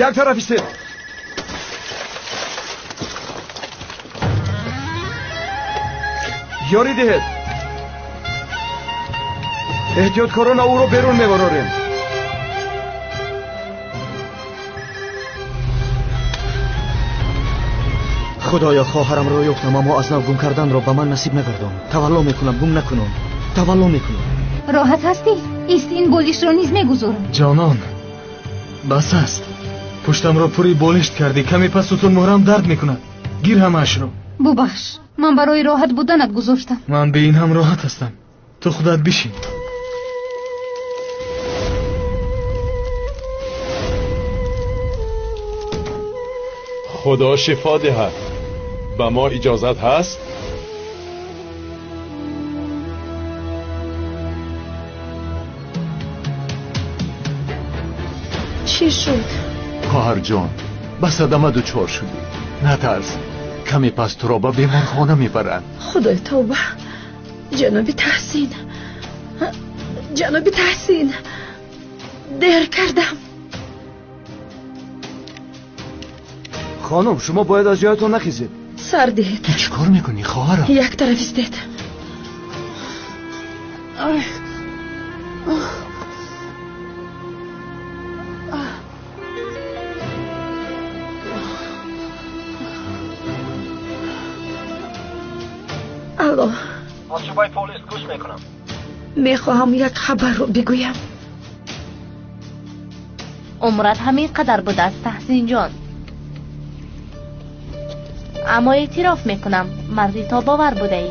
Як тараф истед. Ёрӣ диҳед. Эҳтиёткорона ӯро берун мебарорем. Худоё, хоҳарамро ёфтам, аммо аз нав гум карданро ба ман насиб нагардон. Тавалло мекунам, гум накунам. Тавалло мекунам. Роҳат ҳастӣ? Ист, ин болишро низ мегузорам. Ҷонон, бас аст. Пуштамро пури болишт кардӣ. Каме пас сутунмуҳрам дард мекунад. Гир ҳамаашро. Бубахш, ман барои роҳат буданат гузоштам. Ман бе ин ҳам роҳат ҳастам. Ту худат бишин. Худо шифо диҳад. Ба мо иҷозат ҳаст? Чӣ шуд? Хоҳарҷон, ба садама дучор шудӣ. Натарс, каме пас туро ба беморхона мебаранд. Худои тавба, ҷаноби Таҳсин, ҷаноби Таҳсин, дер кардам. Хонум, шумо бояд аз ҷоятон нахезед. Сар диҳед. Ту чӣ кор мекунӣ, хоҳарам? Як тараф истед. Алло. Аз шӯъбаи полис гӯш мекунам. Мехоҳам як хабарро бигӯям. Умрат ҳамин қадар будааст, Таҳсинҷон. Аммо эътироф мекунам, марди тобовар будаӣ.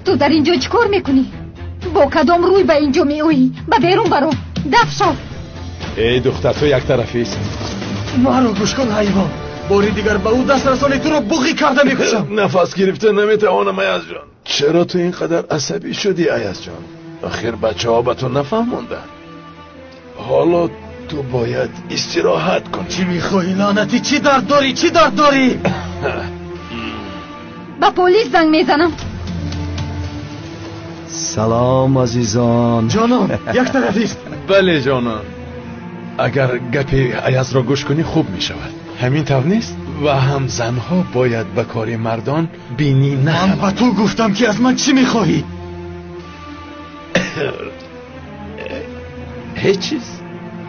Ту дар инҷо чӣ кор мекунӣ? Бо кадом рӯй ба инҷо меоӣ? Ба берун баро, даф шав. Эй духтар, ту яктарафист. Маро гӯш кун, ҳайвон. Бори дигар ба ӯ даст расонӣ, туро буғӣ карда мекушам. Нафас гирифта наметавонам, Аязҷон. Чаро ту ин қадар асабӣ шудӣ, Аязҷон? Охир бачаҳо ба ту нафаҳмонданд. Ҳоло ту бояд истироҳат кунӣ. Чӣ мехоҳӣ, лаънатӣ? Чӣ дард дорӣ? Чӣ дард дорӣ? Ба полис занг мезанам. Салом, азизон. Ҷонон, як тарафист. Бале, ҷонон. Агар гапи Аязро гӯш кунӣ хуб мешавад. Ҳамин тавр нест? Ва ҳам занҳо бояд ба кори мардон бинӣ нахӯранд. Ман ба ту гуфтам, ки аз ман чӣ мехоҳӣ? Ҳеҷ чиз.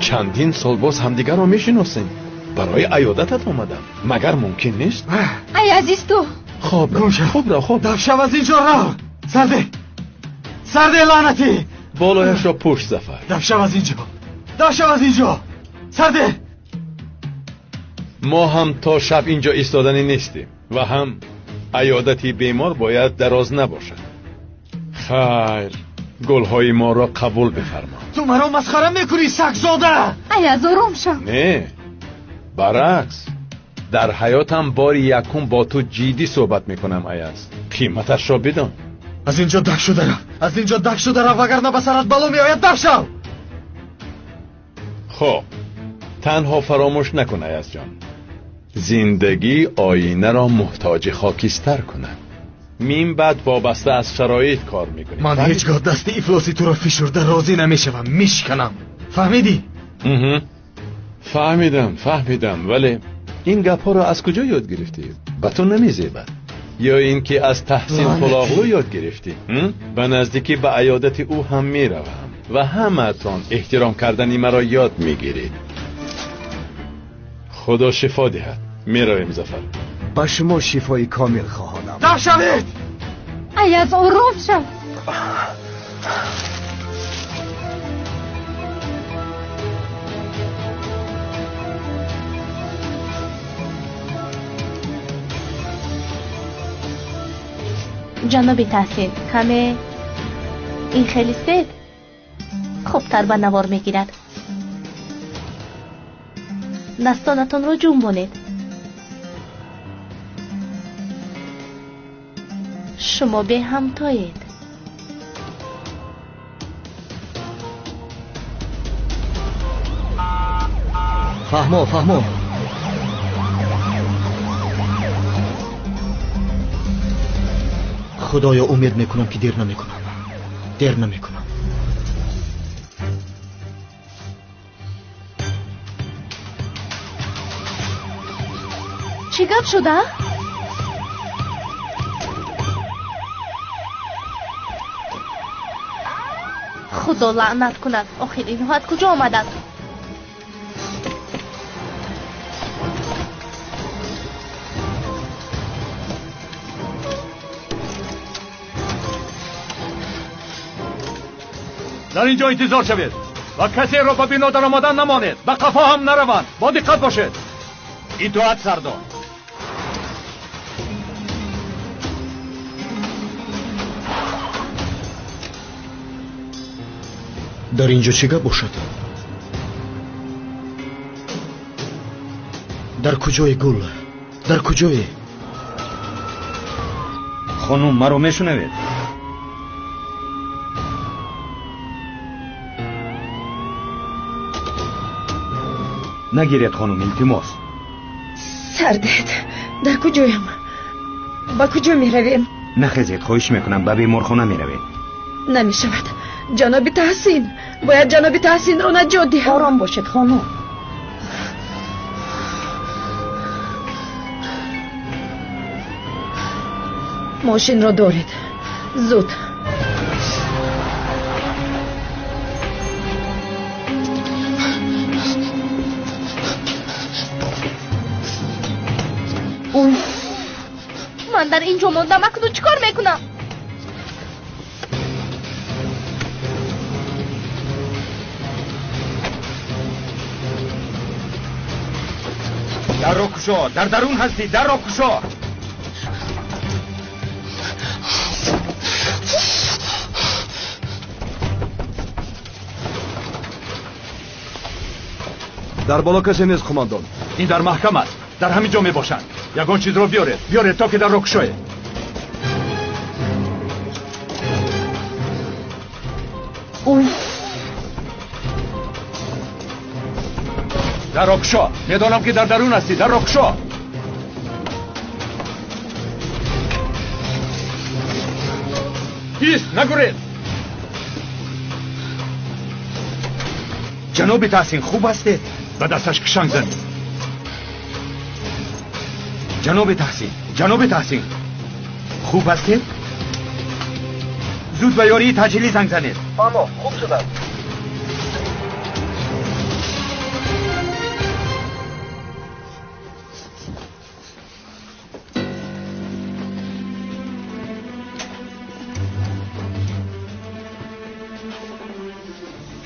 Чандин сол боз ҳамдигарро мешиносем. Барои аёдатат омадам. Магар мумкин нест? Ай азиз, ту хоб хоб ра, хоб. Даф шав аз инҷо, рав. Сарде, сарде, лаънатӣ. Болояшро пӯш, Зафар. Даф шав аз инҷо, даф шав аз инҷо. Сарде. Мо ҳам то шаб инҷо истоданӣ нестем ва ҳам аёдати бемор бояд дароз набошад. Хайр, гулҳои моро қабул бифармо. Ту маро масхара мекунӣ, сагзода! Аяз, ором шав. Не, баръакс, дар ҳаётам бори якум бо ту ҷиддӣ суҳбат мекунам, Аяз. Қиматашро бидон. Аз инҷо даф шуда рав, аз инҷо даф шуда рав, вагарна ба сарат бало меояд. Даф шав! Хоб, танҳо фаромӯш накун, Аязҷон. Зиндагӣ оинаро муҳтоҷи хокистар кунад. Мин баъд вобаста аз шароит кор мекунӣ. Ман ҳеҷ гоҳ дасти ифлоси туро фишурда розӣ намешавам. Мешиканам. Фаҳмидӣ? Фаҳмидам, фаҳмидам, вале ин гапҳоро аз куҷо ёд гирифтӣ? Ба ту намезебад. Ё ин ки аз Таҳсин Қулоғлу ёд гирифтӣ? Ба наздикӣ ба аёдати ӯ ҳам меравам ва ҳамаатон эҳтиром кардани маро ёд мегиред. Худо шифо диҳад. Меравем, Зафар. Ба шумо шифои комил хоҳонам. Даф шавед! Аяз, ором шав. Ҷаноби Таҳсин, каме ин хеле стед хубтар ба навор мегирад. Дастонатонро ҷунбонед. Шумо беҳамтоед. Фаҳмо, фаҳмо. Худоё, умед мекунам, ки дер намекунам. Дер намекунам. Чӣ гап шуда? Худо лаънат кунад. Охир инҳо аз куҷо омаданд? Дар ин ҷо интизор шавед ва касеро ба бино даромадан намонед, ба қафо ҳам нараванд. Бо диққат бошед. Итоат, сардор. Дар ин ҷо чӣ гап бошад? Дар куҷое гул? Дар куҷое? Хонум, маро мешунавед? Нагиред, хонум, илтимос. Сардед, дар куҷоям? Ба куҷо меравем? Нахезед, хоҳиш мекунам, ба беморхона меравед. Намешавад. Ҷаноби Таҳсин, бояд ҷаноби Таҳсинро наҷот диҳам. Ором бошед, хонум. Мошинро доред. Зуд. Ман дар ин ҷо мондам, акнун чӣ кор мекунам? Дарро кушо, дар дарун ҳастӣ, дарро кушо. Дар боло касе нест, қумондон. Ин дар маҳкам аст, дар ҳамин ҷо мебошанд. Ягон чизро биёред, биёред то ки дарро кушоед. Дарро кушо. Медонам ки дар дарун ҳастӣ. Дарро кушо. Ист, нагурез. Ҷаноби Таҳсин, хуб ҳастед? Ба дасташ кишанг занед. Ҷаноби Таҳсин, ҷаноби Таҳсин, хуб ҳастед? Зуд ба ёрии таъҷилӣ занг занед. Фаҳмо, хуб шудам.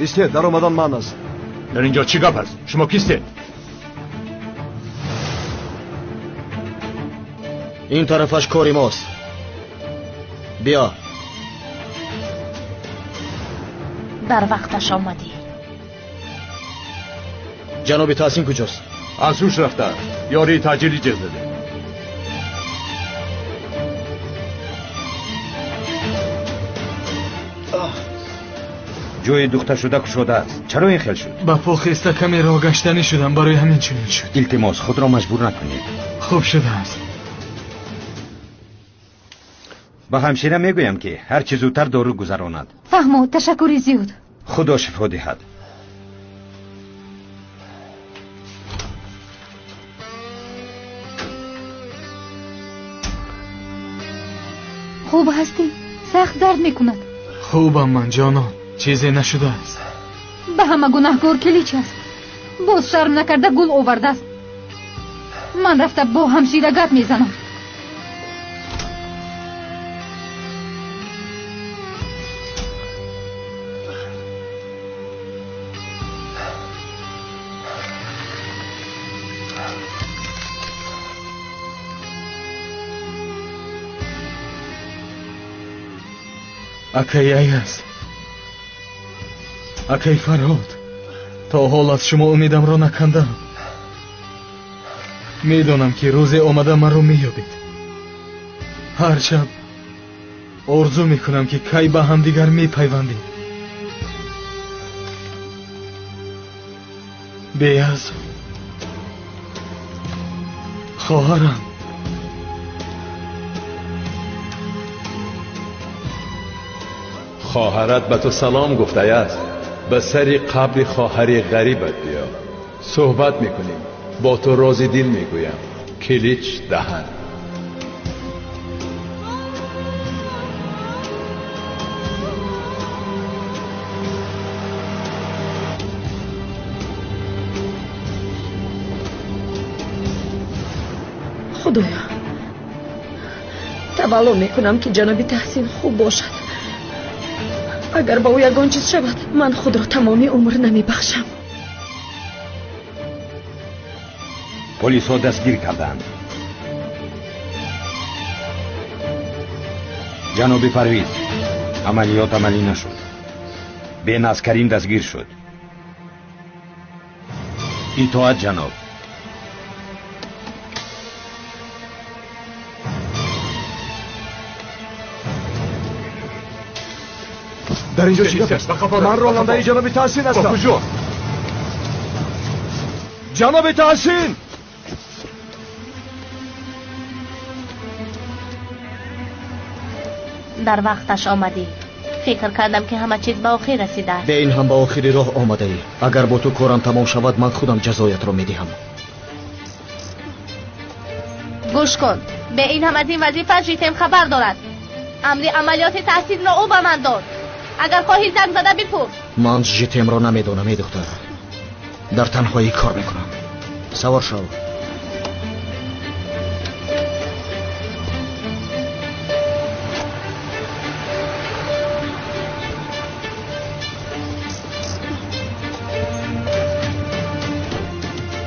Истед, даромадан ман аст. Дар ин ҷо чӣ гап аст? Шумо кистед? Ин тарафаш кори мост. Биё. Дар вақташ омадӣ. Ҷаноби Таҳсин куҷост? Аз ҳуш рафтааст. Ёрии таъҷилӣ ҷез задем. Ҷои духташуда кушодааст. Чаро ин хел шуд? Ба по хеста каме роҳ гаштанӣ шудам, барои ҳамин чунин шуд. Илтимос, худро маҷбур накунед. Хуб шудааст. Ба ҳамшира мегӯям, ки ҳар чӣ зудтар дору гузаронад. Фаҳмо, ташаккури зиёд. Худо шифо диҳад. Хуб ҳастӣ? Сахт дард мекунад. Хубам ман, ҷонон. Чизе нашудааст. Ба ҳама гунаҳкор Килич аст. Боз шарм накарда гул овардааст. Ман рафта бо ҳамшира гап мезанам. Акай Аяз, акай Фарҳод, то ҳол аз шумо умедамро накандам. Медонам, ки рӯзе омада маро меёбед. Ҳар шаб орзу мекунам, ки кай ба ҳамдигар мепайвандем. Беаз, хоҳарам. Хоҳарат ба ту салом гуфтааст. Ба сари қабри хоҳари ғарибат биё. Суҳбат мекунем. Бо ту рози дил мегӯям. Килич даҳан. Худоё, тавалло мекунам ки ҷаноби Таҳсин хуб бошад. Агар ба ӯ ягон чиз шавад, ман худро тамоми умр намебахшам. Полисҳо дастгир карданд. Ҷаноби Парвиз, амалиёт амалӣ нашуд. Беназ Карим дастгир шуд. Итоат ҷаноб. Дар инҷо чӣ гап аст? Ман ронандаи ҷаноби Таҳсин ҳастам. Куҷо? Ҷаноби Таҳсин! Дар вақташ омадӣ. Фикр кардам ки ҳама чиз ба охир расидааст. Бе ин ҳам ба охири роҳ омадаӣ. Агар бо ту корам тамом шавад, ман худам ҷазоятро медиҳам. Гӯш кун, бе ин ҳам аз ин вазифа Житем хабар дорад. Амри амалиёти Таҳсинро ӯ ба ман дод. Агар хоҳӣ занг зада бипурс. Ман Житемро намедонам, эй духтар. Дар танҳоӣ кор мекунам. Савор шав.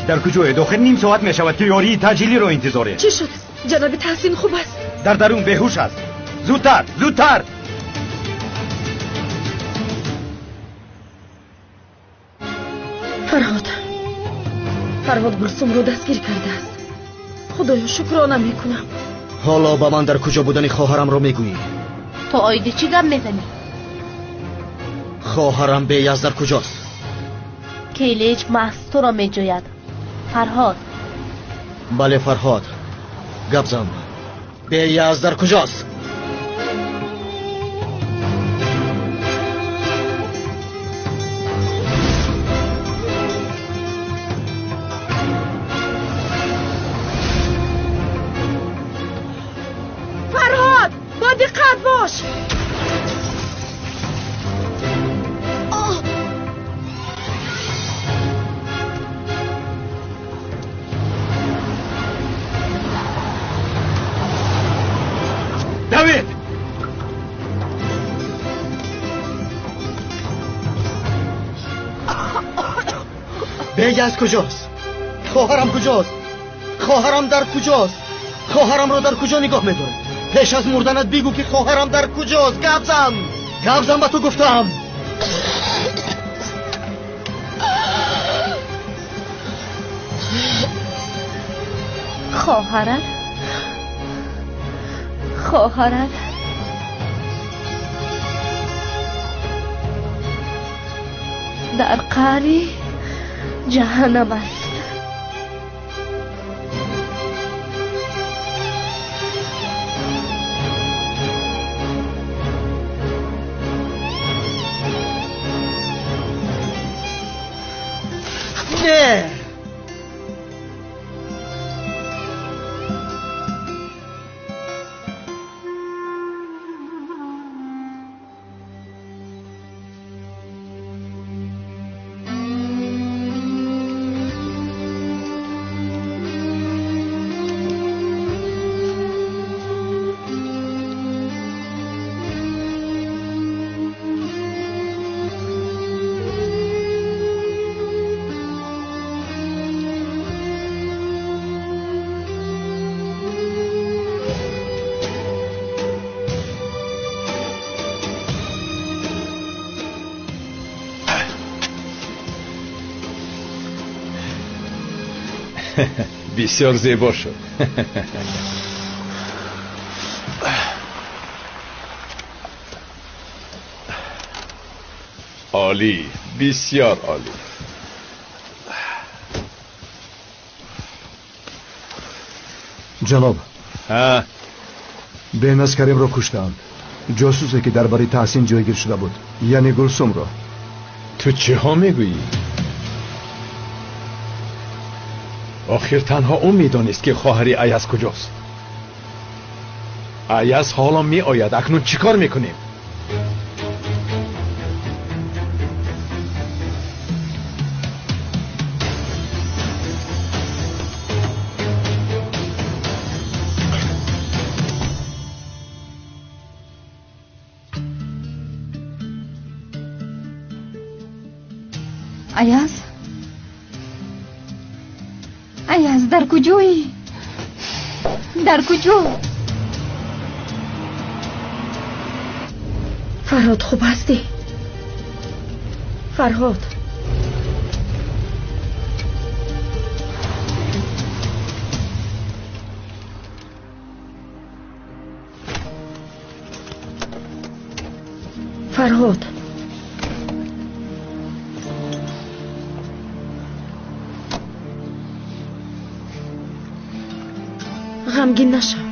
Дар куҷоед? Охир ним соат мешавад ки ёрии таъҷилиро интизоред. Чӣ шуд? Ҷаноби Таҳсин хуб аст? Дар дарун беҳуш аст. Зудтар, зудтар! Фарҳод, Фарҳод Гулсумро дастгир кардааст. Худоё, шукрона мекунам. Ҳоло ба ман дар куҷо будани хоҳарамро мегӯӣ? Ту оиди чӣ гап мезанӣ? Хоҳарам Беяз дар куҷост? Килич маҳз туро меҷӯяд. Фарҳод. Бале, Фарҳод. Гап зан. Беяз дар куҷост? Фарҳод, бо диққат бош. Давид! Беяз куҷост? Хоҳарам куҷост? Хоҳарам дар куҷост? Хоҳарамро дар куҷо нигоҳ медорад? Пеш аз мурданат бигӯ ки хоҳарам дар куҷост. Гап зан! Гап зан, ба ту гуфтам. Хоҳарат? Хоҳарат дар қаъри ҷаҳаннам аст. Не! Бисёр зебо шуд. Олӣ, бисёр олӣ. Ҷаноб, ҳа, Беназ Каримро куштаанд. Ҷосусе ки дар бари Таҳсин ҷойгир шуда буд, яъне Гулсумро. Ту чиҳо мегӯӣ? Охир танҳо ӯ медонист ки хоҳари Аяз куҷост. Аяз ҳоло меояд. Акнун чӣ кор мекунем? Аяз, Аяз, дар куҷоӣ? Дар куҷо? Фарҳод, хуб ҳастӣ? Фарҳод, Фарҳод, ғамгин нашав.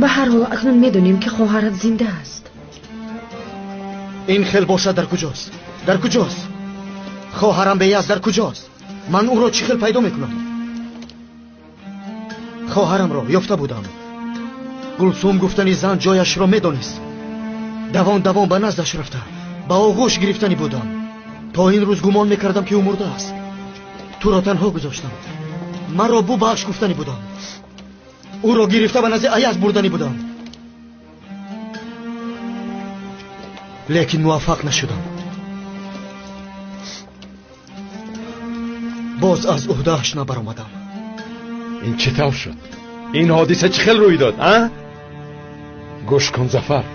Ба ҳар ҳол акнун медонем ки хоҳарат зинда аст. Ин хел бошад, дар куҷост? Дар куҷост? Хоҳарам Беяз дар куҷост? Ман ӯро чӣ хел пайдо мекунам? Хоҳарамро ёфта будам. Гулсум гуфтани зан ҷояшро медонист. Давон давон ба наздаш рафта, ба оғӯш гирифтани будам. То ин рӯз гумон мекардам ки ӯ мурда аст. Туро танҳо гузоштам. Маро бубахш гуфтани будам. Ӯро гирифта ба назди Аяз бурдани будам. Лекин муваффақ нашудам. Боз аз уҳдааш набаромадам. Ин чӣ тавр шуд? Ин ҳодиса чӣ хел рӯй дод, а? Гӯш кун, Зафар.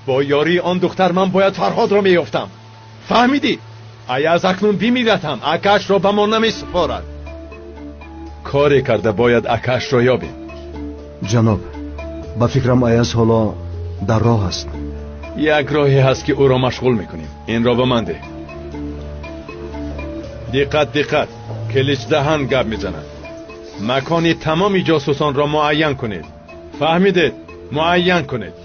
Бо ёрии он духтар ман бояд Фарҳодро меёфтам. Фаҳмидӣ? Аяз акнун бимирад ҳам акаашро ба мо намесупорад. Коре карда бояд акаашро ёбем. Ҷаноб, ба фикрам Аяз ҳоло дар роҳ аст. Як роҳе ҳаст ки ӯро машғул мекунем. Инро ба ман деҳ. Диққат, диққат, Киличдаҳан гап мезанад. Макони тамоми ҷосусонро муайян кунед. Фаҳмидед? Муайян кунед.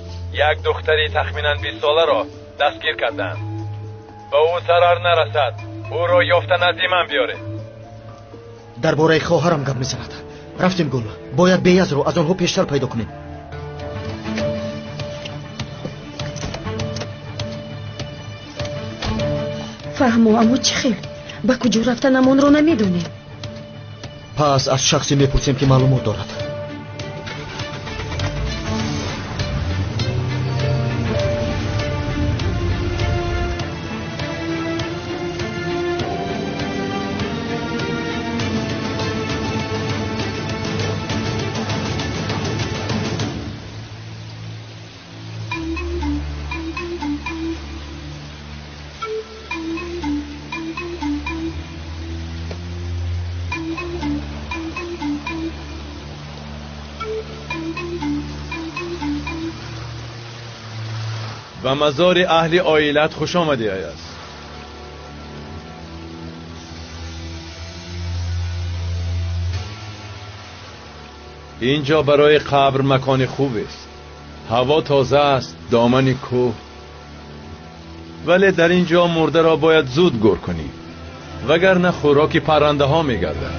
Як духтари тахминан 20 соларо дастгир карданд. Ба ӯ зарар нарасад. Ӯро ёфта назди ман биёред. Дар бораи хоҳарам гап мезанад. Рафтем, Гул. Бояд Беязро аз онҳо пештар пайдо кунем. Фаҳмо, аммо чӣ хел? Ба куҷо рафтанамонро намедонем. Пас аз шахсе мепурсем ки маълумот дорад. Ба мазори аҳли оилат хуш омадӣ, Аяз. Инҷо барои қабр макони хубест. Ҳаво тоза аст, домани кӯҳ. Вале дар ин ҷо мурдаро бояд зуд гӯр кунӣ, вагарна хӯроки паррандаҳо мегардад.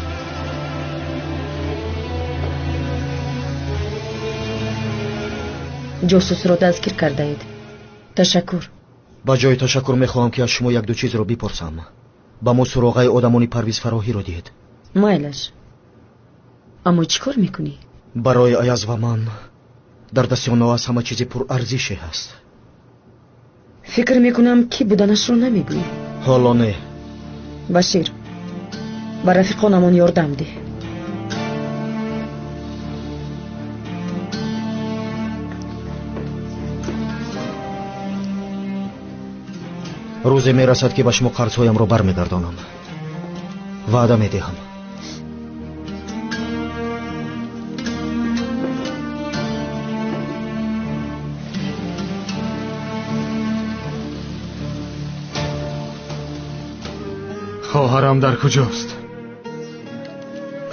Ҷосусро дастгир кардаед. Ташаккур. Ба ҷои ташаккур мехоҳам ки аз шумо як ду чизро бипурсам. Ба мо суроғаи одамони Парвиз Фароҳиро диҳед. Майлаш. Аммо чӣ кор мекунӣ? Барои Аяз ва ман дар дасти онҳо аз ҳама чизи пурарзише ҳаст. Фикр мекунам ки буданашро намегӯӣ. Ҳоло не. Башир, ба рафиқонамон ёрдам деҳ. Рӯзе мерасад ки ба шумо қарзҳоямро бармегардонам. Ваъда медиҳам. Хоҳарам дар куҷост?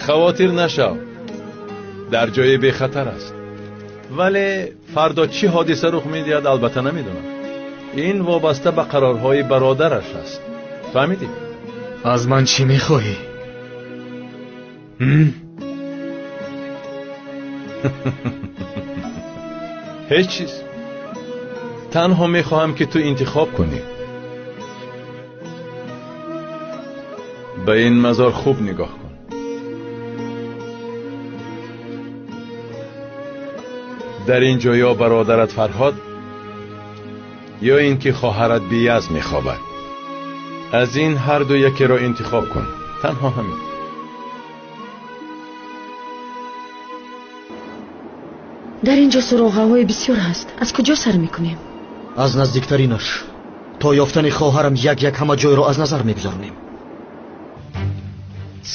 Хавотир нашав. Дар ҷои бехатар аст. Вале фардо чӣ ҳодиса рух медиҳад, албатта намедонам. Ин вобаста ба қарорҳои бародараш аст. Фаҳмидӣ? Аз ман чӣ мехоҳӣ? Ҳеҷ чиз. Танҳо мехоҳам ки ту интихоб кунӣ. Ба ин мазор хуб нигоҳ кун. Дар ин ҷо ё бародарат Фарҳод ё ин ки хоҳарат Бияз мехобад. Аз ин ҳар ду якеро интихоб кун. Танҳо ҳамин. Дар ин ҷо суроғаҳои бисёр ҳаст. Аз куҷо сар мекунем? Аз наздиктаринаш. То ёфтани хоҳарам як як ҳама ҷойро аз назар мегузаронем.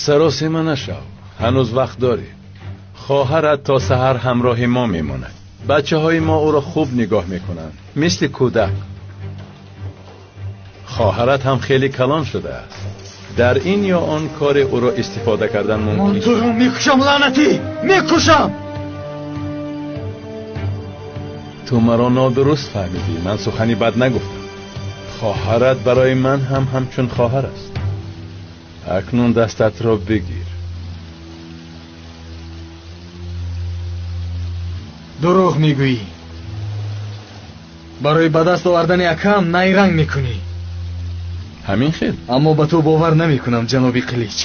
Саросима нашав, ҳанӯз вақт дорӣ. Хоҳарат то саҳар ҳамроҳи мо мемонад. Бачаҳои мо ӯро хуб нигоҳ мекунанд, мисли кӯдак. Хоҳарат ҳам хеле калон шудааст. Дар ин ё он кор ӯро истифода кардан мумкин. Ман туро мекушам, лаънатӣ! Мекушам! Ту маро нодуруст фаҳмидӣ. Ман сухани бад нагуфтам. Хоҳарат барои ман ҳам ҳамчун хоҳар аст. Акнун дастатро бигир. Дурӯғ мегӯӣ. Барои ба даст овардани акам найранг мекунӣ. Ҳамин хел. Аммо ба ту бовар намекунам, ҷаноби Қилич.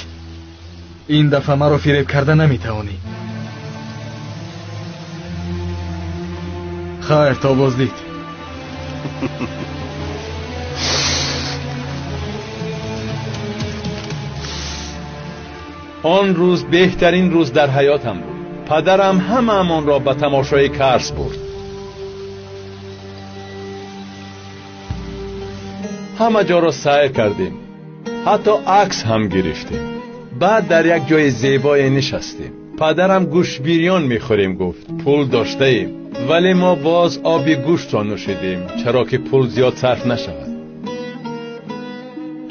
Ин дафъа маро фиреб карда наметавонӣ. Хайр, то боздид. Он рӯз беҳтарин рӯз дар ҳаётам буд. Падарам ҳамаамонро ба тамошои Карс бурд. Ҳама ҷоро сайр кардем, ҳатто акс ҳам гирифтем. Баъд дар як ҷои зебое нишастем. Падарам гӯштбирён мехӯрем гуфт. Пул доштаем, вале мо боз оби гӯштро нӯшидем, чаро ки пул зиёд сарф нашавад.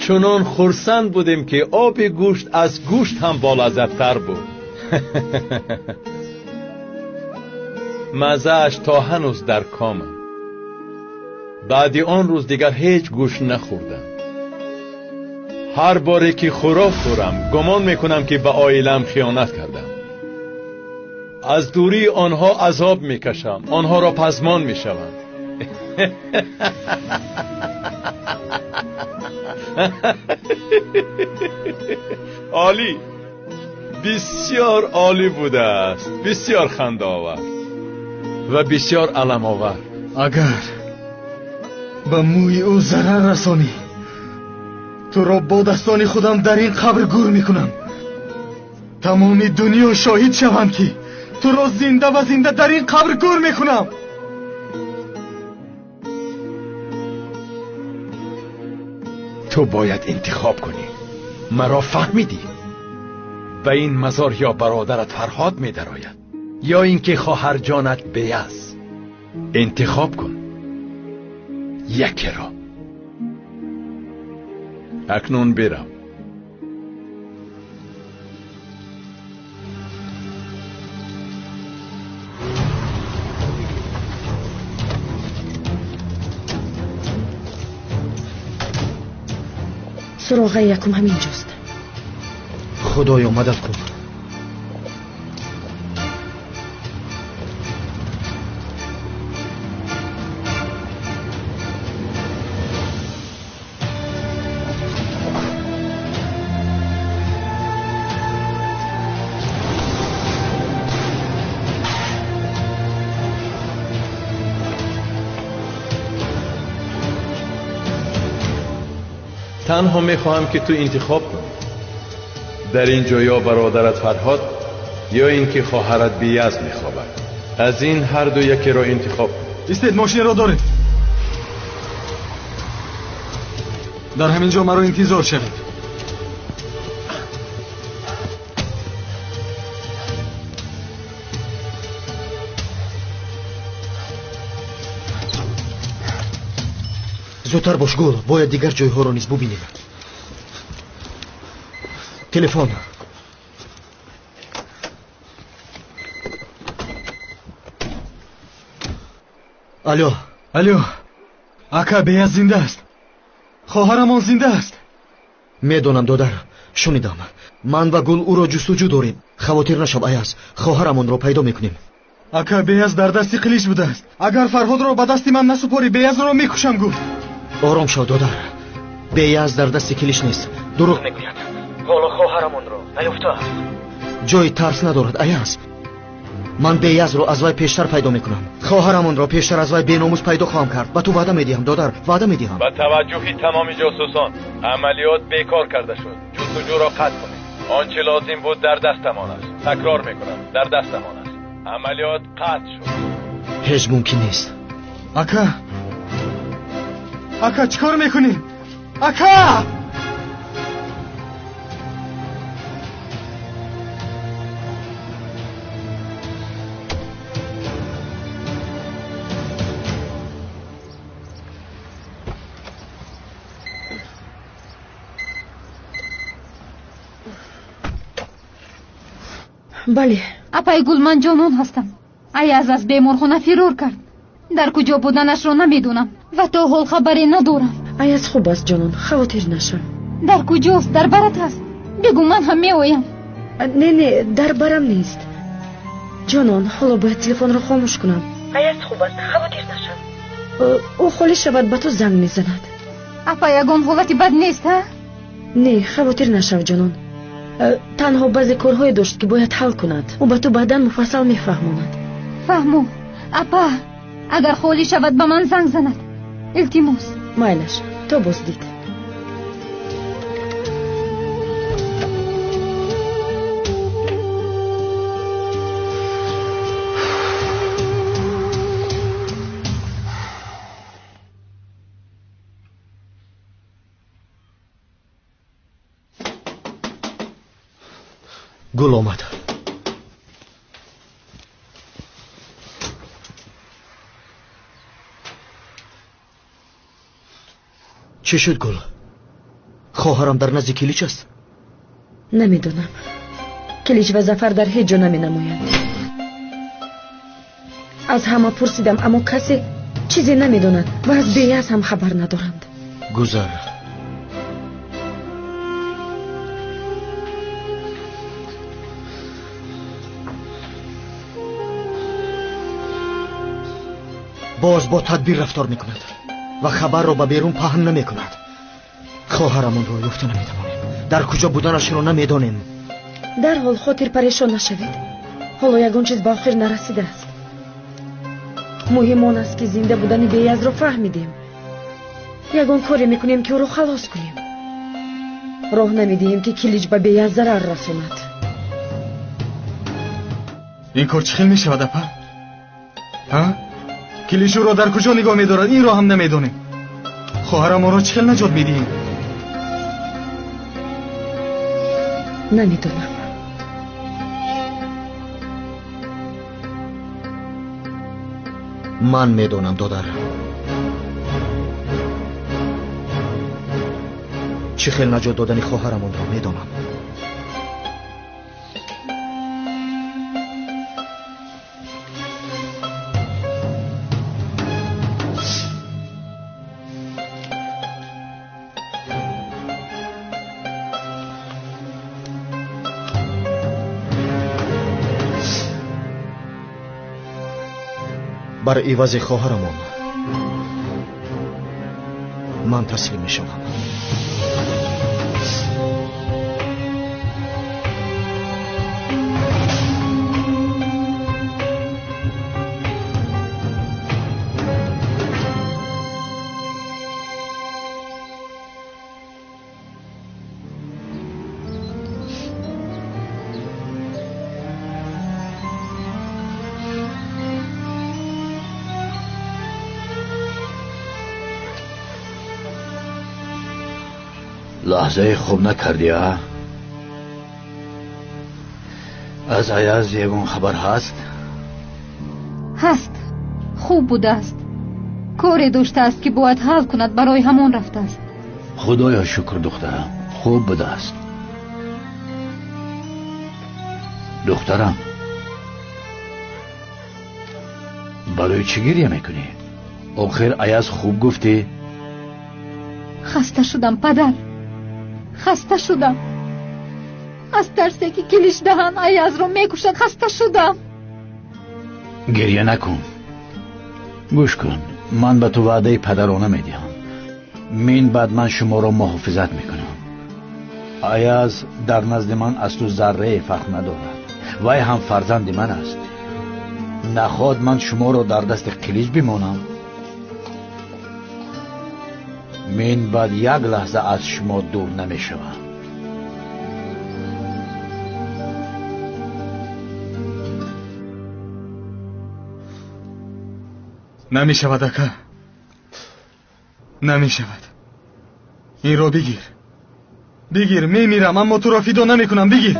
Чунон хурсанд будем ки оби гӯшт аз гӯшт ҳам болаззаттар буд. Маззааш то ҳанӯз дар комам. Баъди он рӯз дигар ҳеҷ гӯшт нахӯрдам. Ҳар боре ки хӯрок хӯрам, гумон мекунам ки ба оилаам хиёнат кардам. Аз дурии онҳо азоб мекашам, онҳоро пазмон мешавам. Олӣ, бисёр олӣ будааст, бисёр хандаовар ва бисёр аламовар. Агар ба мӯи ӯ зарар расонӣ, туро бо дастони худам дар ин қабр гур мекунам. Тамоми дунё шоҳид шаванд ки туро зинда ва зинда дар ин қабр гур мекунам. Ту бояд интихоб кунӣ. Маро фаҳмидӣ? Ба ин мазор ё бародарат Фарҳод медарояд, ё ин ки хоҳарҷонат Бияз. Интихоб кун якеро. Акнун бирав. Суроғаи якум ҳамин ҷост. Худоё, мадад кун. Танҳо мехоҳам ки ту интихоб кунӣ. Дар ин ҷо ё бародарат Фарҳод ё ин ки хоҳарат Бияз мехобад. Аз ин ҳар ду якеро интихоб кун. Истед, мошинро доред. Дар ҳамин ҷо маро интизор шавед. Зудтар бош, Гул, бояд дигар ҷойҳоро низ бубинем. Телефон. Алло. Алло. Ака, Беяз зинда аст. Хоҳарамон зинда аст. Медонам, додар. Шунидам. Ман ва Гул ӯро ҷустуҷӯ дорем. Хавотир нашав, Аяз. Хоҳарамонро пайдо мекунем. Ака, Беяз дар дасти Қилич будааст. Агар Фарҳодро ба дасти ман насупорӣ, Беязро мекушам, гуфт. Ором шав, додар. Беяз дар дасти Килич нест. Дурӯғ мегӯяд. Ҳоло хоҳарамонро наёфтааст. Ҷои тарс надорад, Аяз. Ман Беязро аз вай пештар пайдо мекунам. Хоҳарамонро пештар аз вай беномус пайдо хоҳам кард. Ба ту ваъда медиҳам, додар, ваъда медиҳам. Ба таваҷҷӯҳи тамоми ҷосусон амалиёт бекор карда шуд. Ҷустуҷӯро қатъ кунед. Он чӣ лозим буд дар дастамон аст. Такрор мекунам, дар дастамон аст. Амалиёт қатъ шуд. Ҳеҷ мумкин нест. Ака, ака, чӣ кор мекунӣ? Ака! Бале. Апай Гул, ман ҷонон ҳастам. Аяз аз беморхона фирор кард. Дар куҷо буданашро намедонам ва то ҳол хабаре надорам. Аяз хуб аст, ҷонон, хавотир нашав. Дар куҷост? Дар барат ҳаст? Бигӯ, ман ҳам меоям. Не, не, дар барам нест. Ҷонон, ҳоло бояд телефонро хомӯш кунам. Аяз хуб аст, хавотир нашав. Ӯ холӣ шавад, ба ту занг мезанад. Апа, ягон ҳолати бад нест, ҳа? Не, хавотир нашав, ҷонон. Танҳо баъзе корҳое дошт, ки бояд ҳал кунад. Ӯ ба ту баъдан муфассал мефаҳмонад. Фаҳму. Апа, агар холӣ шавад, ба ман занг занад. Илтимос. Майлаш, то боздид. Гул омад. Чӣ шуд, Гул? Хоҳарам дар назди Килич аст? Намедонам. Килич ва Зафар дар ҳеҷ ҷо наменамоянд. Аз ҳама пурсидам, аммо касе чизе намедонад ва аз Беяз ҳам хабар надоранд. Гузар. Боз бо тадбир рафтор мекунад ва хабарро ба берун паҳн намекунад. Хоҳарамонро ёфта наметавонем. Дар куҷо буданашро намедонем. Дарҳол хотир парешон нашавед. Ҳоло ягон чиз ба охир нарасидааст. Муҳим он аст, ки зинда будани Беязро фаҳмидем. Ягон коре мекунем, ки ӯро халос кунем. Роҳ намедиҳем, ки Килич ба Беяз зарар расонад. Ин кор чӣ хел мешавад, апа? Ҳа? Килич ӯро дар куҷо нигоҳ медорад, инро ҳам намедонем. Хоҳарамонро чӣ хел наҷот медиҳем? Намедонам. Ман медонам, додар. Чӣ хел наҷот додани хоҳарамонро медонам. Бар ивази хоҳарамон ман таслим мешавам. Лаҳзае хоб накардӣ, а? Аз Аяз ягон хабар ҳаст? Ҳаст. Хуб будааст. Коре доштааст, ки бояд ҳал кунад, барои ҳамон рафтааст. Худоё шукр, духтарам, хуб будааст. Духтарам, барои чӣ гиря мекунӣ? Охир Аяз хуб гуфтӣ? Хаста шудам, падар. Хаста шудам. Аз тарсе ки Киличдаҳан Аязро мекушад, хаста шудам. Гирья накун. Гӯш кун, ман ба ту ваъдаи падарона медиҳам. Мин баъд ман шуморо муҳофизат мекунам. Аяз дар назди ман аз ту заррае фарқ надорад. Вай ҳам фарзанди ман аст. Нахоҳад ман шуморо дар дасти Қилич бимонам. Мин баъд як лаҳза аз шумо дур намешавам. Намешавад, ака. Намешавад. Инро бигир. Бигир, мемирам, аммо туро фидо намекунам. Бигир.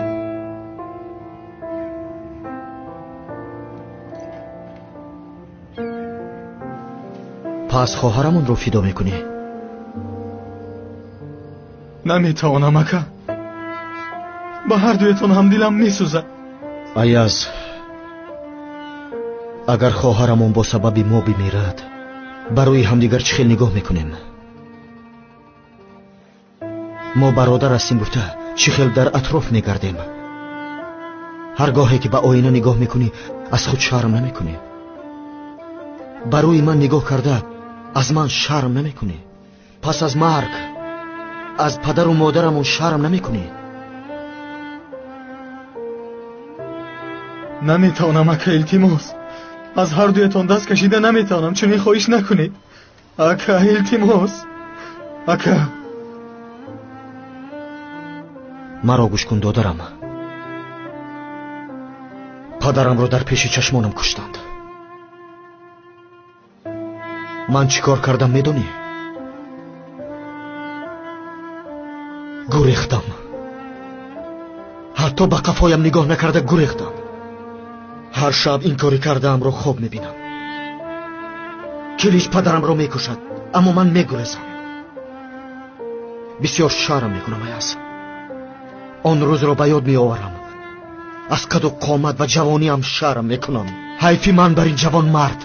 Пас хоҳарамонро фидо мекунӣ? Наметавонам, ака. Ба ҳар дуятон ҳам дилам месӯзад. Аяз, агар хоҳарамон бо сабаби мо бимирад, барои ҳамдигар чӣ хел нигоҳ мекунем? Мо бародар ҳастем гуфта чӣ хел дар атроф мегардем? Ҳар гоҳе ки ба оина нигоҳ мекунӣ, аз худ шарм намекунӣ. Барои ман нигоҳ карда аз ман шарм намекунӣ. Пас аз марг аз падару модарамон шарм намекунӣ. Наметавонам, ака, илтимос. Аз ҳар дуятон даст кашида наметавонам. Чунин хоҳиш накунед, ака, илтимос, ака. Маро гӯш кун, додарам. Падарамро дар пеши чашмонам куштанд. Ман чӣ кор кардам медонӣ? Гурехтам. Ҳатто ба қафоям нигоҳ накарда гурехтам. Ҳар шаб ин кори кардаамро хоб мебинам. Килич падарамро мекушад, аммо ман мегурезам. Бисёр шарм мекунам, Аяз. Он рӯзро ба ёд меоварам. Аз қаду қомат ва ҷавониам шарм мекунам. Ҳайфи ман бар ин ҷавонмард.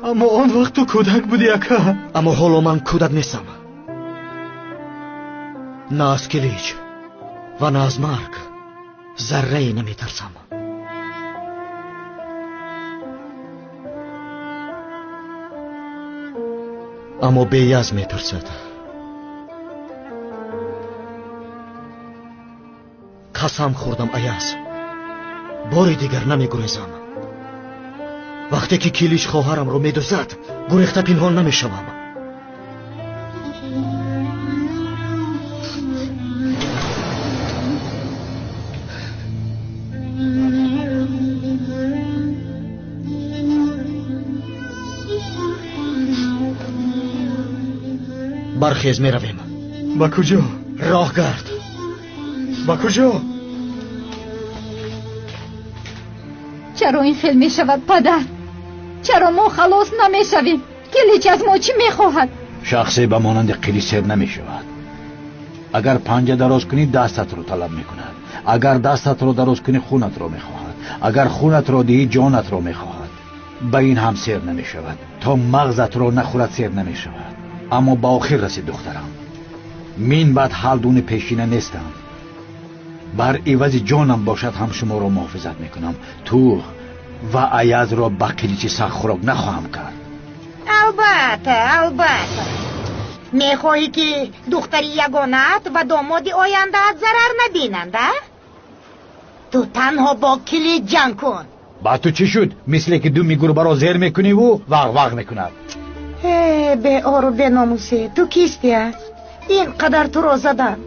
Аммо он вақт ту кӯдак будӣ, ака. Аммо ҳоло ман кӯдак нестам. На аз Килич ва на аз марг заррае наметарсам. Аммо Беяз метарсад. Қасам хӯрдам, Аяз, бори дигар намегурезам. Вақте ки Килич хоҳарамро медузад, гурехта пинҳон намешавам. Бархез, меравем. Ба куҷо? Роҳгард. Ба куҷо? Чаро ин хел мешавад, падар? Чаро мо халос намешавем? Килич аз мо чӣ мехоҳад? Шахсе ба монанди Қилич сер намешавад. Агар панҷа дароз кунӣ, дастатро талаб мекунад. Агар дастатро дароз кунӣ, хунатро мехоҳад. Агар хунатро диҳӣ, ҷонатро мехоҳад. Ба ин ҳам сер намешавад. То мағзатро нахӯрад, сер намешавад. Аммо ба охир расид, духтарам. Мин баъд ҳалдуни пешина нестам. Бар ивази ҷонам бошад ҳам шуморо муҳофизат мекунам. Ту ва Аязро ба Қиличи сахтхӯрок нахоҳам кард. Албатта, албатта. Мехоҳӣ ки духтари ягонаат ва домоди ояндаат зарар набинанд, а? Ту танҳо бо Килич ҷанг кун. Ба ту чӣ шуд? Мисле ки думи гурбаро зер мекуниву вағ-вағ мекунад. Э, беору беномусӣ, ту кистӣ, а? Ин қадар туро задан.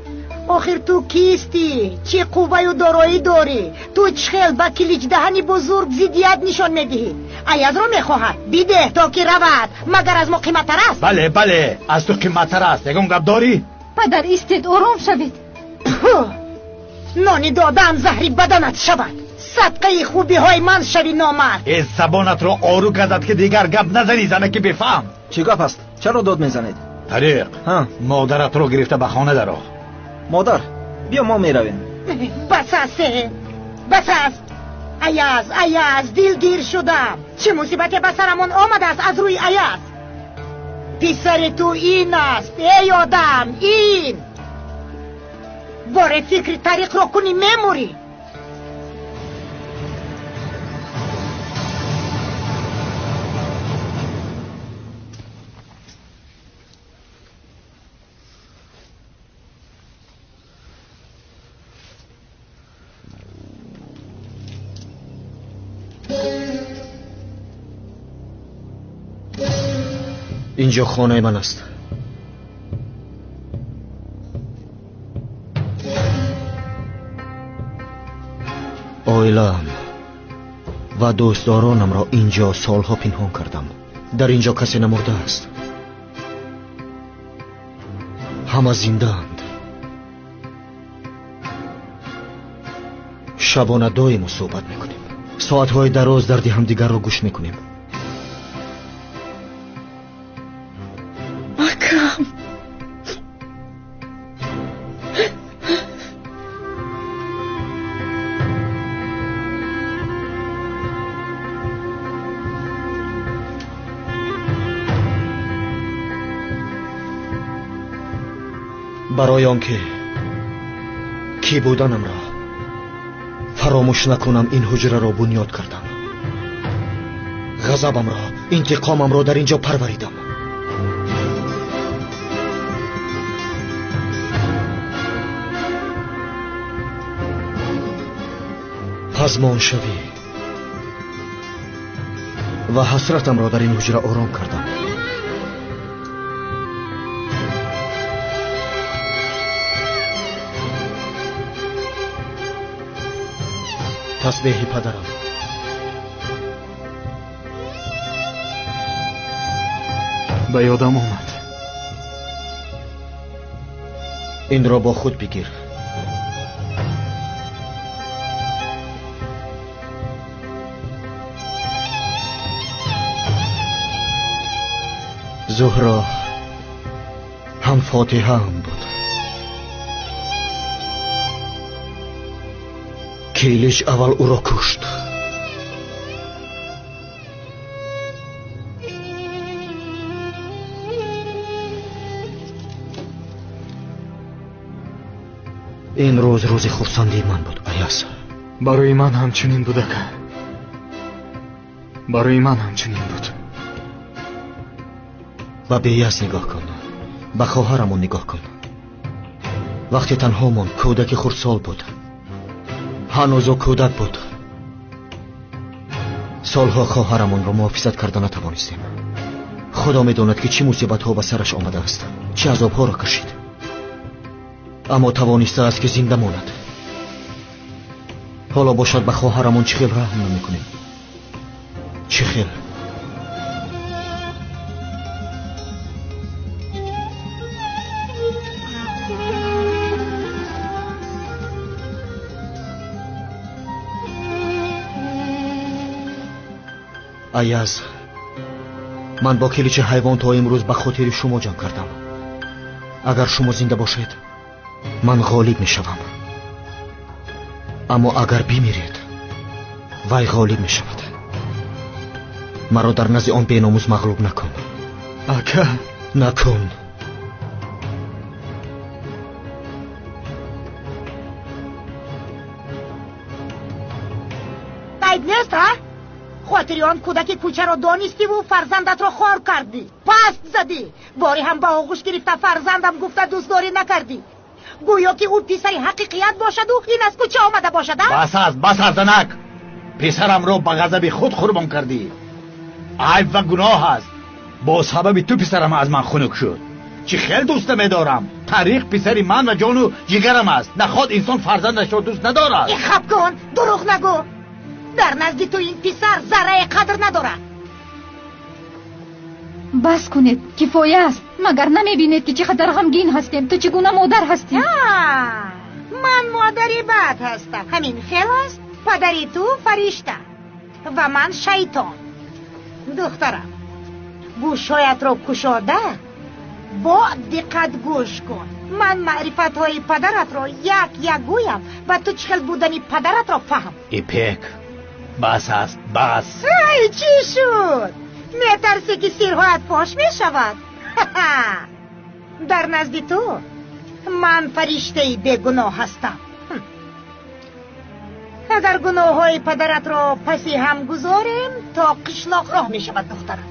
Охир ту кистӣ? Чӣ қувваю дороӣ дорӣ? Ту чӣ хел ба Киличдаҳани бузург зиддият нишон медиҳӣ? Аязро мехоҳад, бидеҳ то ки равад. Магар аз мо қиматтар аст? Бале, бале, аз ту қиматтар аст. Ягон гап дорӣ? Падар, истед, ором шавед. Нони додаам заҳри баданат шавад. Садқаи хубиҳои ман шави, номард. Э, забонатро ору газад ки дигар гап назанӣ, занаки бефаҳм. Чӣ гап аст? Чаро дод мезанед? Тариқ, модаратро гирифта ба хона даро. Модар, биё мо меравем. Бас аст, бас аст. Аяз, Аяз, дилгир шудам. Чӣ мусибате ба сарамон омадааст аз рӯи Аяз? Писари ту ин аст, эй одам, ин! Боре фикри тариқро кунӣ мемурӣ. Инҷо хонаи ман аст. Оилаам ва дӯстдоронамро инҷо солҳо пинҳон кардам. Дар инҷо касе намурдааст. Ҳама зиндаанд. Шабона доимо суҳбат мекунем. Соатҳои дароз дарди ҳамдигарро гӯш мекунем. Акам, барои он ки кӣ буданамро фаромӯш накунам, ин ҳуҷраро бунёд кардам. Ғазабамро, интиқомамро дар ин ҷо парваридам. Пазмоншавӣ ва ҳасратамро дар ин ҳуҷра ором кардам. Тасбеҳи падарам. Ба ёдам омад. Инро бо худ бигир. Зуҳро ҳам фотиҳаам буд. Килич аввал ӯро кушт. Ин рӯз рӯзи хурсандии ман буд, Аяз. Барои ман ҳамчунин буд, ака. Барои ман ҳамчунин буд. Ба Беяз нигоҳ кун, ба хоҳарамон нигоҳ кун. Вақте танҳомон кӯдаки хурдсол буд, ҳанӯз ӯ кӯдак буд. Солҳо хоҳарамонро муҳофизат карда натавонистем. Худо медонад ки чӣ мусибатҳо ба сараш омадааст, чӣ азобҳоро кашид, аммо тавонистааст ки зинда монад. Ҳоло бошад ба хоҳарамон чӣ хел раҳм намекунем? Чӣ хел? Аяз, ман бо киличи ҳайвон то имрӯз ба хотири шумо ҷанг кардам. Агар шумо зинда бошед, ман ғолиб мешавам. Аммо агар бимиред, вай ғолиб мешавад. Маро дар назди он беномус мағлуб накун. Ака, накун. Айб нест, ҳа? Хотири он кӯдаки кӯчаро донистиву фарзандатро хор кардӣ, паст задӣ, боре ҳам ба оғӯш гирифта фарзандам гуфта дӯстдорӣ накардӣ. Гӯё ки ӯ писари ҳақиқият бошаду ин аз кӯча омада бошад, а? Бас аст, бас аст, занак! Писарамро ба ғазаби худ қурбон кардӣ. Айб ва гуноҳ аст. Бо сабаби ту писарам аз ман хунук шуд. Чӣ хел дӯста медорам. Тариқ писари ман ва ҷону ҷигарам аст. Наход инсон фарзандашро дӯст надорад. Хаб кун, дурӯғ нагӯ. Дар назди ту ин писар заррае қадр надорад. Бас кунед, кифоя аст. Магар намебинед ки чӣ қадар ғамгин ҳастем? Ту чӣ гуна модар ҳастӣ? Ман модари бад ҳастам. Ҳамин хел аст. Падари ту фаришта ва ман шайтон. Духтарам, гӯшҳоятро кушода бо диққат гӯш кун. Ман маърифатҳои падаратро як як гӯям ва ту чӣ хел будани падаратро фаҳм. Ипек, бас аст, бас. Ай, чӣ шуд? Метарсӣ ки сирҳоят фош мешавад? Дар назди ту ман фариштаи бегуноҳ ҳастам. Агар гуноҳҳои падаратро паси ҳам гузорем, то қишлоқ роҳ мешавад, духтарам.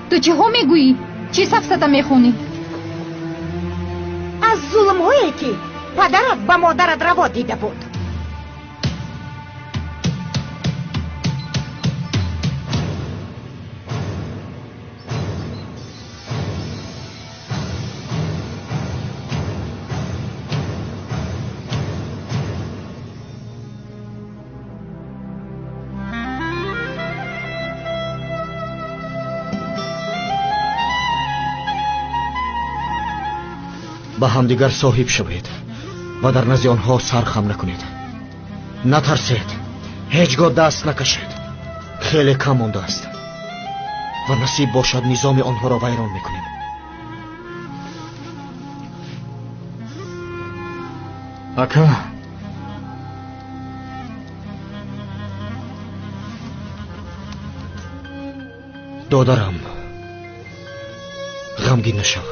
Ту чиҳо мегӯӣ? Чӣ сафсата мехонӣ? Аз зулмҳое ки падарат ба модарат раво дида буд. Ба ҳамдигар соҳиб шавед ва дар назди онҳо сар хам накунед. Натарсед, ҳеҷ гоҳ даст накашед. Хеле кам мондааст ва насиб бошад низоми онҳоро вайрон мекунем. Ака, додарам, ғамгин нашав.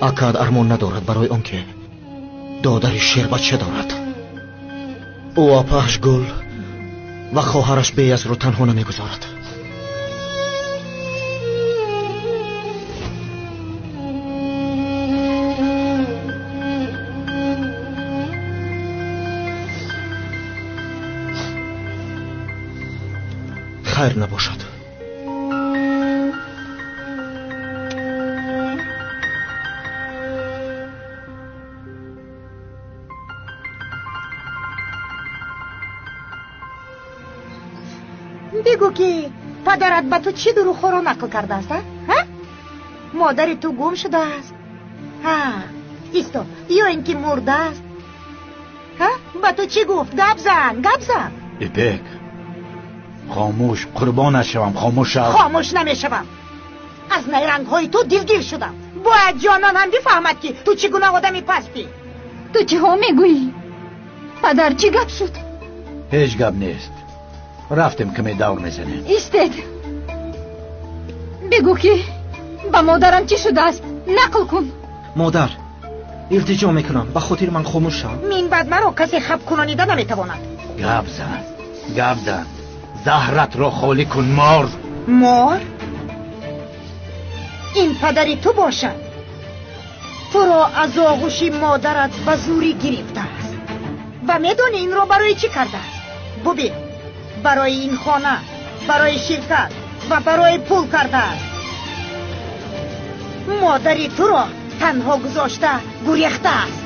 Акад армон надорад барои он ки додари шербача дорад. Ӯ апааш Гул ва хоҳараш Беязро танҳо намегузорад. Хайр набошад. Бигӯ ки падарат ба ту чӣ дурӯғҳоро нақл кардааст? Ҳа? Модари ту гум шудааст. Ҳа, исто, ё ин ки мурдааст. Ҳа? Ба ту чӣ гуфт? Гап зан, гап зан. Ипек, хомӯш, қурбонат шавам, хомӯш шав. Хомӯш намешавам. Аз найрангҳои ту дилгир шудам. Бояд ҷонон ҳам бифаҳмад ки ту чӣ гуна одами пастӣ. Ту чиҳо мегӯӣ? Падар, чӣ гап шуд? Ҳеҷ гап нест. Рафтем, каме давр мезанем. Истед, бигӯ ки ба модарам чӣ шудааст, нақл кун. Модар, илтиҷо мекунам, ба хотири ман хомӯш шав. Мин баъд маро касе хаб кунонида наметавонад. Гап зан, гап зан, заҳратро холӣ кун. Мор, мор? Ин падари ту бошад. Туро аз оғӯши модарат ба зурӣ гирифтааст. Ва медонӣ инро барои чӣ кардааст? Бубин, барои ин хона, барои ширкат ва барои пул кардааст. Модари туро танҳо гузошта гурехтааст.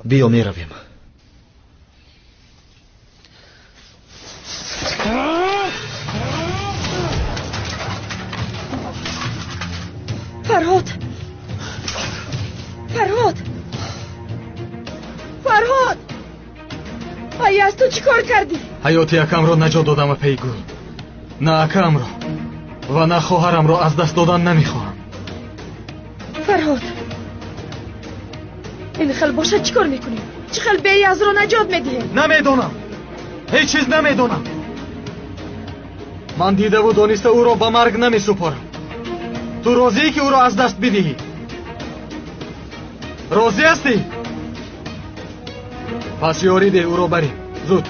Биё, меравем. Фарҳод, Фарҳод, Фарҳод, ай, аз ту чӣ кор кардӣ? Ҳаёти акамро наҷот додам, апаи Гул. На акамро ва на хоҳарамро аз даст додан намехоҳам. Фарҳод, ин хел бошад чӣ кор мекунем? Чӣ хел Беязро наҷот медиҳем? Намедонам, ҳеҷ чиз намедонам. Ман дидаву дониста ӯро ба марг намесупорам. Ту розие ки ӯро аз даст бидиҳӣ? Розӣ ҳастӣ? Пас ёрӣ деҳ, ӯро барем. Зуд.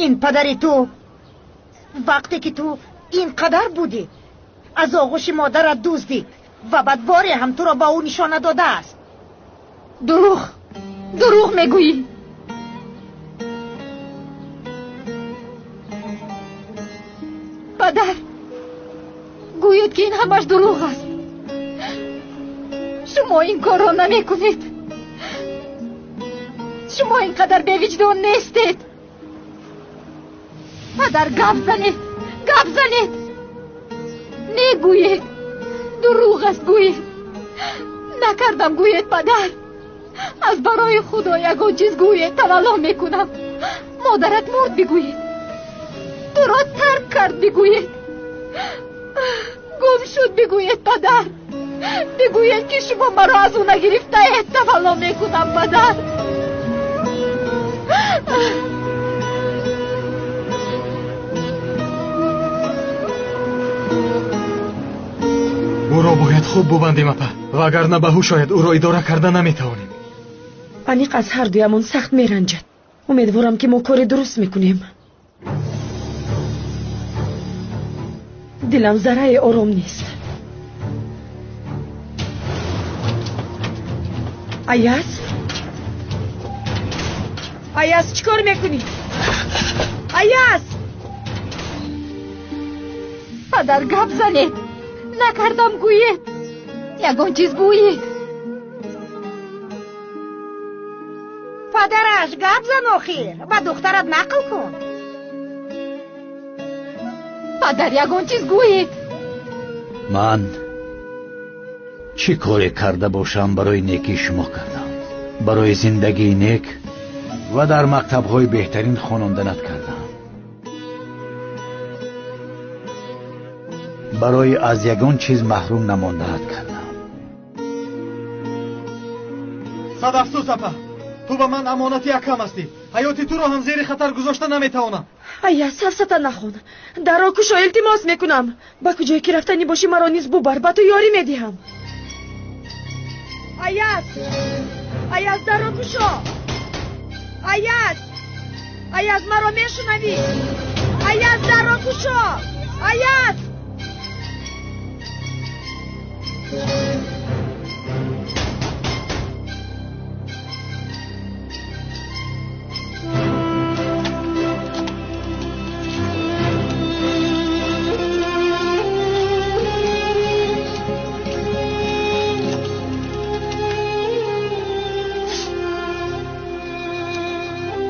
Ин падари ту вақте ки ту ин қадар будӣ аз оғӯши модарат дуздид ва бадборе ҳам туро ба ӯ нишона додааст. Дурӯғ, дурӯғ мегӯӣ. Падар, гӯед ки ин ҳамаш дурӯғ аст. Шумо ин корро намекунед. Шумо ин қадар бевиҷдон нестед. Падар, гап занед, гап занед. Негӯед, дурӯғ аст, гӯед. Накардам, гӯед, падар. Аз барои Худо ягон чиз гӯед, тавалло мекунам. Модарат мурд, бигӯед. Туро тарк кард, бигӯед. Гум шуд, бигӯед, падар. Бигӯед ки шумо маро аз ӯ нагирифтаед. Тавалло мекунам, падар. Ӯро бояд хуб бубандем, апа, вагарна ба ҳуш ояд ӯро идора карда наметавонем. Аниқ аз ҳар дуямон сахт меранҷад. Умедворам ки мо кори дуруст мекунем. Дилам заррае ором нест. Аяз? Аяз, чӣ кор мекунӣ? Аяз! Падар, гап занед. Накардам гӯед. Ягон чиз гӯед. Падараш, гап зан охир. Ба духтарат нақл кун. Падар, ягон чиз гӯед. Ман чӣ коре карда бошам барои некии шумо кардам. Барои зиндагии нек ва дар мактабҳои беҳтарин хононданат кардам. Барои аз ягон чиз маҳрум намондаат кардам. Сад афсӯс, апа. Ту ба ман амонати акам ҳастӣ. Ҳаёти туро ҳам зери хатар гузошта наметавонам. Ая, сафсата нахон. Дарро кушо, илтимос мекунам. Ба куҷое ки рафтанӣ бошӣ, маро низ бубар. Ба ту ёрӣ медиҳам. Аяз! Аяз, дарро кушо! Аяз! Аяз, маро мешунавӣ? Аяз, дарро кушо! Аяз!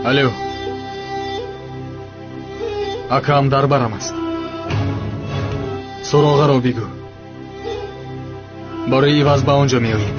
Алло. Акам дар барам аст. Суроғаро бигӯ. Барои иваз ба он ҷо меоем.